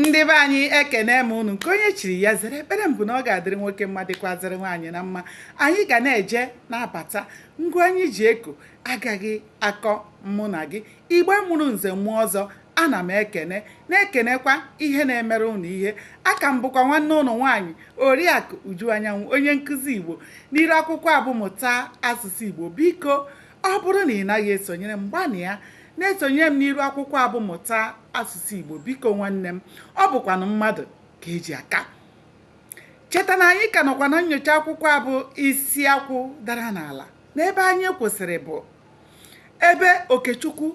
Ndị be anyị, ekene m unu. Nke onye chiri ya zere. Ekpere m bụ na ọ ga-adịrị nwoke mma, dịkwazịrị nwaanyị na mma. Anyị ga na-eje na-abata. Ngwa anyị ji eko agaghị akọ mụ na gị. Igbo mụrụ nze mụọ ọzọ, ana m ekene, na-ekenekwa ihe na-emere unu ihe. Aka m bụkwa nwanne unu nwaanyị, Oriakụ Uju Anyanwụ, onye nkụzi Igbo n'iru akwụkwọ a bụ Mụta Asụsụ Igbo. Biko, ọ bụrụ na ị naghị esonyere m, gbanịa na-esonyere m n'iru akwụkwọ a bụ Mụta Asụsụ Igbo. Biko nwanne m, ọ bụkwanụ mmadụ ka eji aka. Cheta na anyị ka nọkwa na nnyocha akwụkwọ a bụ Isi Akwụ Dara N'ala. N'ebe anyị kwụsịrị bụ ebe Okechukwu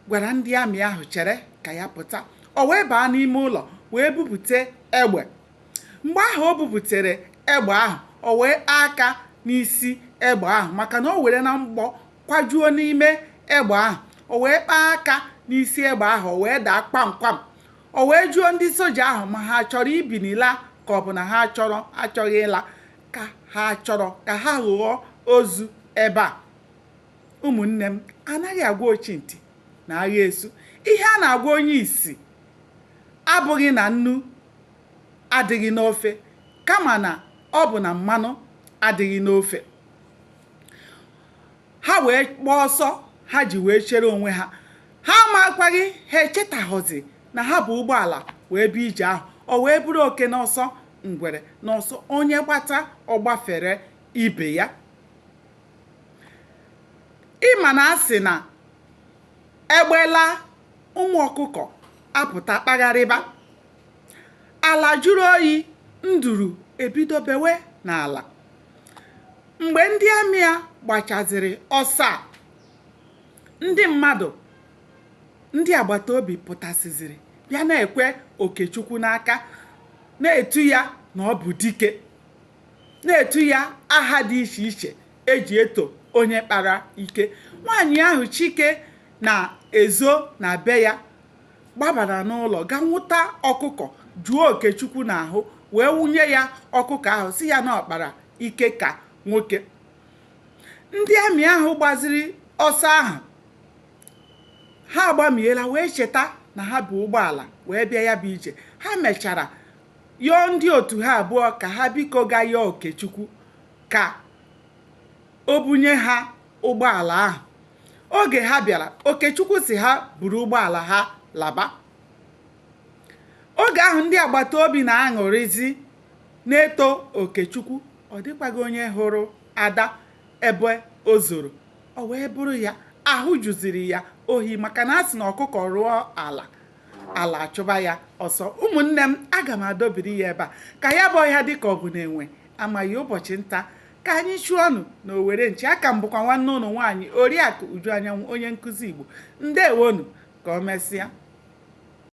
gwara ndị amị ahụ chere ka ya pụta. O wee baa n'ime ụlọ wee bupụta egbe. Mgbe ahụ o buputere egbe ahụ, o wee kpaa aka n'isi egbe ahụ, maka na o were na mgbọ kwajuo n'ime egbe ahụ. O wee kpaa aka n'isi egbe ahụ, o wee daa kpamkpam. O wee jụọ ndị soja ahụ ma ha chọrọ ibini laa, ka ọ bụ na ha chọrọ achọghị ịla, ka ha chọrọ ka ha ghọọ ozu ebe a. Ụmụnne m, anaghị agwa ochintị na agha esu. Ihe a na-agwa onye isi abụghị na nnu adịghị n'ofe, kama na ọ bụ na mmanụ adịghị n'ofe. Ha wee gbaa ọsọ ha ji wee chere onwe ha. Ha amakwaghị, ha echetaghọzi na ha bu ụgbọala wee bịa ije ahụ. O wee bụrụ oke n'ọsọ, ngwere n'ọsọ, onye gbata ọ gbafere ibe ya. Ị ma na a sị na egbe laa, ụmụ ọkụkọ apụta kpagharịba. Ala jụrụ oyi, nduru ebido bewe n'ala. Mgbe ndị amị a gbachaziri ọsọ a, ndị mmadụ, ndị agbata obi pụtasịziri bịa na-ekwe Okechukwu n'aka, na-etu ya na ọ bụ dike, na-etu ya aha dị iche iche eji eto onye kpara ike. Nwaanyị ahụ Chike na-ezo na be ya gbabara n'ụlọ ga nwụta ọkụkọ juo Okechukwu n'ahụ, wee wụnye ya ọkụkọ ahụ, sị ya na ọ kpara ike ka nwoke. Ndị amị ahụ gbaziri ọsọ ahụ, ha agbamiela wee cheta na ha bu ụgbọala wee bịa ya bụ ije. Ha mechara yọọ ndị otu ha abụọ ka ha biko ga yọọ Okechukwu ka o bunye ha ụgbọala ahụ. Oge ha bịara, Okechukwu sị ha buru ụgbọala ha laba. Oge ahụ ndị agbata obi na-aṅụrịzi, na-eto Okechukwu, ọ dịkwaghị onye hụrụ Ada ebe o zoro. O wee bụrụ ya ahụ jụziri ya ohi, maka na a sị na ọkụkọ rụọ ala, ala achụba ya ọsọ. Ụmụnne m, aga m adọbiri ya ebe a ka ya bụ ọhịa dị ka ọ bụ na enwe amaghị. Ụbọchị nta ka anyị chụọnụ na owere nchi. Aka m bụkwa nwanne unu nwaanyị, Oriakụ Uju Anyanwụ, onye nkụzi Igbo. Ndewonu, ka o mesịa.